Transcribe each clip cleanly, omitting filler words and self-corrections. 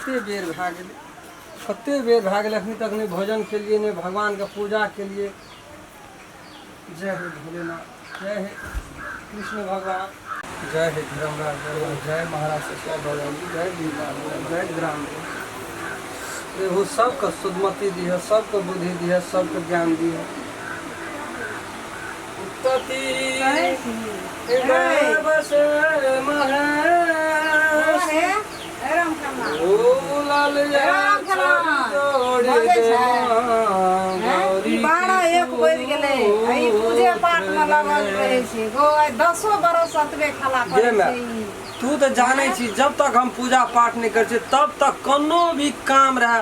कते बेर भए गेलै, कते बेर भए गेलै, अखनी तक नहि भोजन केलियै, नहि भगवानके पूजा केलियै। जय हे भोलेनाथ, जय हे कृष्ण भगवान, जय हे धर्मराज, जय जय महाराज ससुर भगवान जी, जय भीमा, जय ग्राम। प्रभु सबके सुदमति दिह, सबके बुद्धि दिह, सबके ज्ञान दिह। तति गर्भ से महेश भूलल जोड़ी दे गौरी। 12:01 बजि गेलै आ ई पूजे पाठमे लगल रहै छै गो। आइ 10 बरस ओतबे खेला गे करै माय, छै ई। तू तऽ जानै छी, जब तक हम पूजा पाठ नहि करै छियै तब तक कोनो भी काम रहए,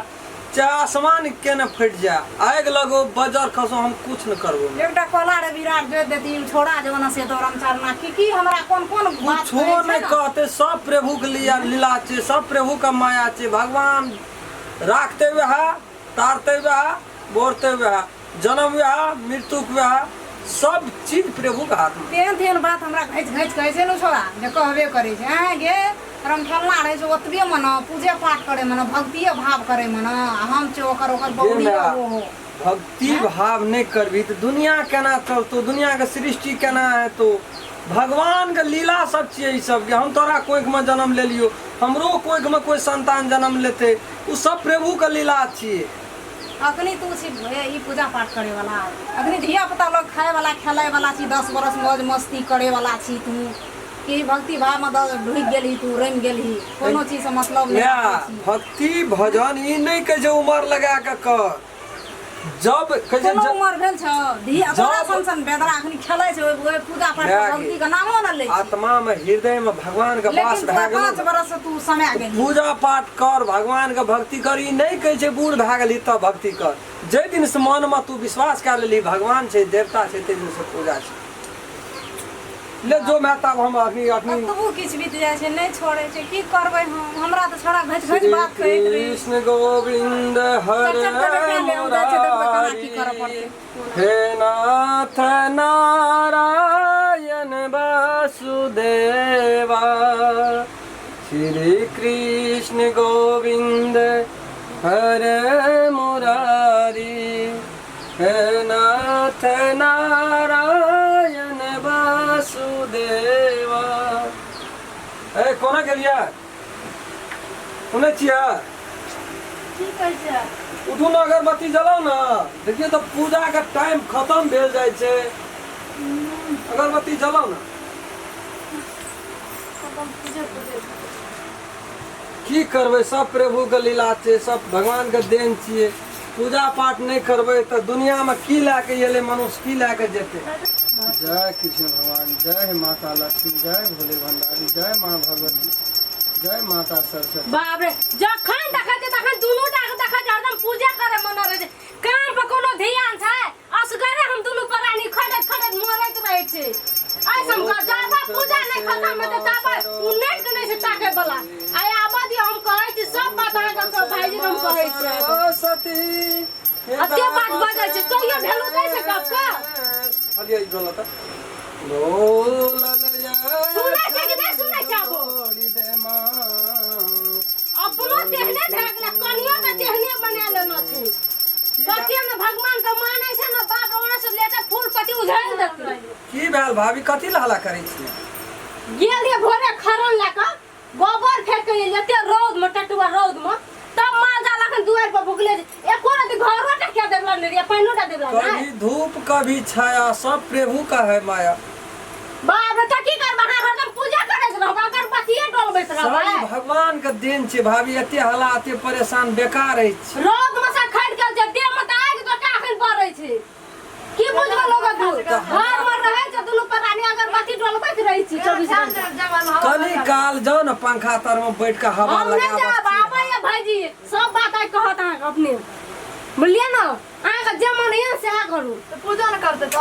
चाहे आसमान के ने फटि जाए, आगि लगो, बजर खसो, हम कुछ नहि करबो। एकटा कोला रे विराट जोति देती छोड़ा जमाना से दौड़म चलना की की हमरा कोन कोन बात कुछो कहै छै नहि ने। कहते, सब प्रभु के लिया लीला छै, सब प्रभु के माया छै। भगवान राखते वएह, तारते वएह, बोरते वएह, जन्म वएह, मृत्यु वएह, सब चीज प्रभु के हाथ में। तेहन तेहन बात हमरा घैच घैच कहै छै ने छोड़ा जे कहबे करै छै। आँय गे रमठलना रहै छै ओतबे मने पूजे पाठ करै मने भक्तिए भाव करै मने आ हम छै ओकर ओकर जे बौरी माय, ओहो भक्ति भाव नहि करबही तऽ दुनिया केना चलतौ? दुनिया के सृष्टि केना हेतौ? भगवान के लीला सब छियै ई सबके। हम तोरा कोखि में जन्म लेलियो, हमरो कोखि में कोई संतान जन्म लेतै, ओ सब प्रभु के लीला छियै। अखनी तू छी हे ई पूजा पाठ करे वाला, अखनी धिया पुता लोग खाए वाला खेलाए वाला छी, 10 बरस मौज मस्ती करे वाला छी। तू कि भक्ति भाव में ढुकि गेलही, तू रमि गेलही, कोनो चीज से मतलब नहि माय, राखै छी। भक्ति भजन ई नहि कहै छै उमर लगा के कर, जब कहै छै कोनो उमर भेल छौ धिया तोरा सन सन बेदरा अखनी खेलै छै ओहि ओहि पूजा पाठ भए गेल। भक्ति के नामो न लै छै। आत्मा में हृदय में भगवान के वास लेकिन भए तोरा गेल 5 बरस से तू समय गेलही। पूजा पाठ कर, भगवान के भक्ति कर, ई नहि कहै छै बूढ़ भए गेलही तब भक्ति कर। जाहि दिन से मन में तू विश्वास कए लेलही भगवान छै, देवता छै, ताहि दिन से पूजा छै। ले जो मैं तब हम अखनी अखनी कतबो किछु बीत जाइ छै नहि छोड़ै छै। की करबै हम? हमरा तऽ छोड़ा घचि घचि बात कहैत रहै। कृष्ण गोविंद हरे चट चट कऽ ले, हम जाइ छियै, देखबै केना की करऽ मुरारी, पड़तै। हे नाथ नारायण वासुदेवा, श्री कृष्ण गोविंद हरे मुरारी, हे नाथ नारायण वासुदेवा। ए कोना गेलियै? सुनै छियै? की कहै छै? उठू ने, अगरबत्ती जलाउ ने। देखियौ तऽ पूजाके टाइम खतम भेल जाइ छै। अगरबत्ती जलाउ ने। की करबै, सब प्रभुके लीला छै, सब भगवानके देन छियै। पूजा पाठ नहि करबै तऽ दुनियामे की लए कऽ एलै मनुष्य, की लए कऽ जेतै? जय कृष्ण भगवान, जय हे माता लक्ष्मी, जय भोले भंडारी, जय माँ भगवती, जय माता सरस्वती। बाप रे, जखन देखै छै तखन दुनू टा के देखै छै हरदम पूजा करे मन रहै छै, काम पर कोनो ध्यान छै? असगरे हम दुनू प्राणी खटैत खटैत मरैत रहै छी। ऐसन जाबे पूजा नहि खतम हेतै ताबे उन्नैट के नहि छै ताकै बला। आइ आबऽ दियौ, हम कहै छी सब बात अहाँके सब भाईजी के हम कहै छी। सरस्वती एते बात बजै छै कहियो भेलो दै छै गप के? कहलियै ई गलत बोलल। सुनै छै कि नहि सुनै छै? आबो अपनो तेहने भए गेलै, कनियो के तेहने बना लेना छै। कते ने भगवान के मानै छै ने, बाप रे, ओना से लेके फूल पत्ती उझेल देतै। की भेल भाभी? कथी लए हल्ला करै छियै? गेल रहियै भोरे खरन लए कऽ, गोबर फेंक के एलियै एते रौद में, टटुआ रौद में, तब माल जाल अखन दुआरि पर भुकले छै। एको रति घरो टा किया देबला नहि रहियै, पानिओ टा देबला नहि। कभी धूप कभी छाया, सब प्रभु का है माया। बाप रे, तऽ की करबै? अहाँ हरदम पूजा करैत रहबै, अगरबत्तिए डोलबैत रहबै? सब भगवान के देन छै भाभी। एते हल्ला, एते परेशान बेकार अछि। रौद में से खटि गेल छै, देह में तऽ आगि जकाँ अखन बरै छै। की बुझबै लोग? घर में रहै छै दुनू प्राणी, अगरबत्ती डोलबैत रहै छी 24 घंटा। कनी काल जाओ ने पंखा तर में बैठ के हवा हम नहि लगाबऽ। जायब। आबैया भाईजी, सब बात आइ कहत अहाँके अपने, बुझलियै ने? अहाँके जे मन होइए सएह करू। तऽ पूजा ने करतै तऽ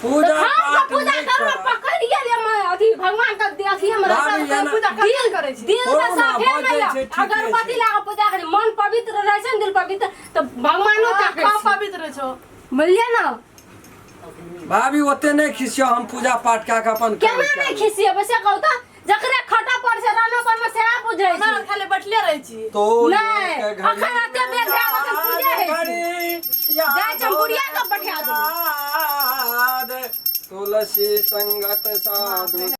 पूजा तऽ खाउ पाठ तऽ पूजा नहि करू। करब। पकड़ि गेल अथी भगवान के अथी हमरा भाभी, एना- पूजा दिल कते करै छी? दिल से छोड़ू ने, साफे बजै नहि छै, यऽ। ठीके अगरबत्ती छै। लगा कऽ पूजा करी, मन पवित्र रहै छै ने, दिल पवित्र तऽ भगवानो ताकै कम छै। पवित्र छौ। बुझलियै ने? भाभी, ओते नहि खिसियौ, हम पूजा पाठ कए कऽ अपन केना नहि खिसिएबै से कहू तऽ? जकरे खटऽ पड़ै छै चरणो पर में सेहा बुझै हमरा छी खाली बैठले रहै छी तो नहि, अखन एते बेर भए गेल, अखन पूजे होइ छै। जाइ छै, हम बुढ़िया के पठा देबौ। तुलसी संगत साधु।